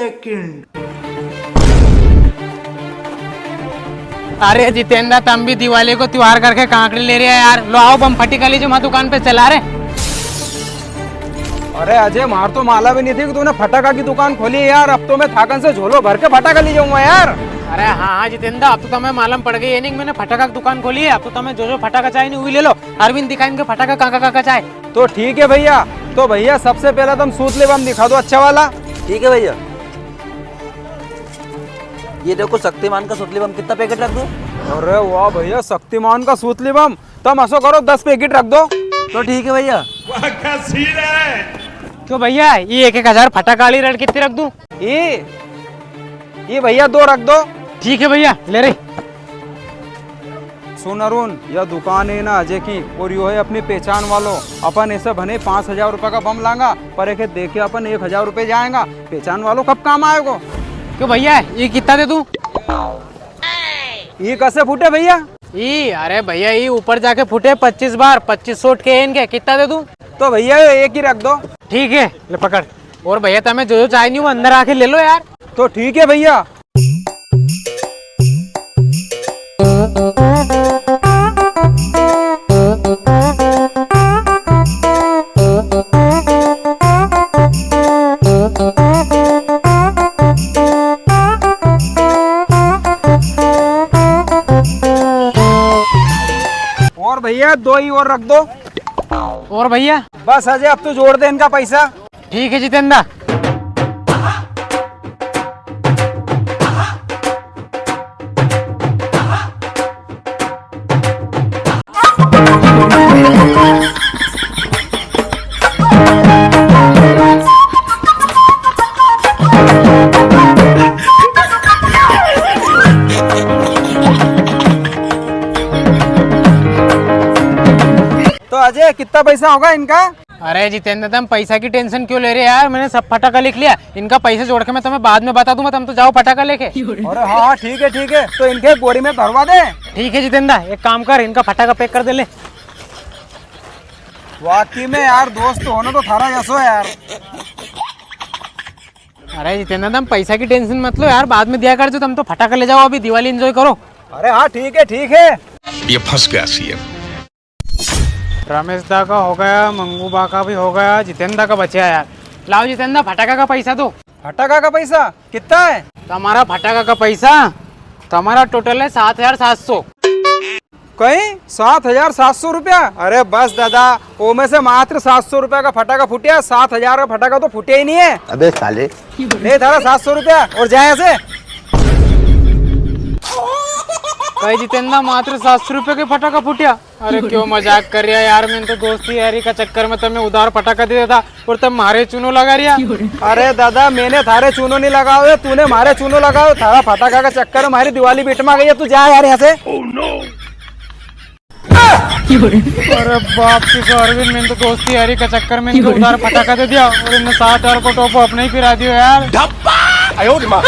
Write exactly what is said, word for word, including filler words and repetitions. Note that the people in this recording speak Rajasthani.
सेकंड। अरे जितेंद्र, तम भी दिवाली को त्योहार करके कांकड़ी ले रहे हो यार। लो आओ, बम फटाका लीजो, म्हारी दुकान पे चला रे। अरे अजय, म्हारे तो मालम भी नी थी कि तूने फटाका की दुकान खोली है यार। अब तो मैं थाकन से झोलो भर के फटाका ली जाऊंगा यार। अरे हाँ, हाँ जितेंद्र, अब तो तमें मालम पड़ गई है नी कि मैंने फटाका की दुकान खोली है। अब तो तमें जो जो फटाका चाहे नी, वही ले लो। अरविंद, दिखा इनके फटाका काका काका चाहे। तो ठीक है भैया, तो भैया सबसे पहले तुम सूतली बम दिखा दो अच्छा वाला। ठीक है भैया, ये देखो शक्तिमान का सूतली बम, कितना पैकेट रख दूं? अरे वाह भैया, शक्तिमान का सूतली बम, तुम असो करो, दस पैकेट रख दो। तो ठीक है भैया। वाह, क्या सीन है। क्यों भैया, ये एक एक हजार फटाका वाली रड कितनी रख दूं? ये, ये भैया दो रख दो। ठीक है भैया, ले रे। सुन अरुण, या दुकान है ना अजय की, और यो है अपनी पहचान वालो। अपन इसे भले पाँच हजार रुपया का बम लांगा, पर एके देके अपन एक हजार रुपया जाएंगा। पहचान वालो कब काम आएगो। क्यों भैया, ये कितना दे दूं? ये कसे फूटे भैया? ई, अरे भैया, ई ऊपर जाके फूटे पच्चीस बार, पच्चीस शॉट के इनके, कितना दे दूं? तो भैया, ये एक ही रख दो। ठीक है, ले पकड़। और भैया, तमें जो जो चाहिए वो अंदर आके ले लो यार। तो ठीक है भैया। और भैया, दो ही और रख दो। और भैया? बस अजय, अब तू जोड़ दे इनका पैसा। ठीक है जितेंद्र। तो अजय, कितना पैसा होगा इनका? अरे जितेंद्र, तुम पैसा की tension क्यों ले रहे यार? मैंने सब फटाका लिख लिया, इनका पैसा जोड़ के मैं तुम्हें बाद में बता दूंगा, तुम तो जाओ फटाका लेके। अरे हाँ, हाँ, ठीक है, ठीक है, तो इनके बोरी में भरवा दे। ठीक है जितेंद्र, एक काम कर, इनका फटाका pack कर दे ले। वाकई में यार, दोस्त होना तो थारा जसो है यार। अरे जितेंद्र, तुम पैसा की tension मत लो यार, बाद में दिया कर जो, तुम तो फटाका ले जाओ, अभी दिवाली enjoy करो। अरे हाँ, ठीक है, ठीक है। ये फंस गया सीएम। रमेश दा का हो गया, मंगू बा का भी हो गया, जितेंद्र दा का बचा यार। लाओ जितेंद्र, फटाका का पैसा दो। फटाका का पैसा कितना है? तुम्हारा फटाका का पैसा, तुम्हारा total है सात हजार सात सौ। कई सात हजार सात सौ रुपया? अरे बस दादा, ओ में से मात्र सात सौ रुपया का फटाका फूटिया, सात हजार का फटाका तो फूटिया ही नी है। अबे साले। ले थारा सात सौ रुपया और जा यां से। कई जितेंद्र, मात्र सात सौ रुपया के फटाका फूटिया? अरे क्यों मजाक कर रिया यार, मैंने तो दोस्ती यारी का चक्कर में तमें उधार फटाका दे दिया था और तम म्हारे चूनो लगा रिया। अरे दादा, मैंने थारे चूनो नी लगायो है, तूने म्हारे चूनो लगायो। थारा फटाका का चक्कर में म्हारी दिवाली बीट में गई है, तू जा यार यां से। अरे बाप की तो अरविंद, मैंने तो दोस्ती यारी का चक्कर में इनको उधार फटाका दे दिया और इनने सात हजार को टोपो अपने ही पिरा दियो यार। आयो रे माँ।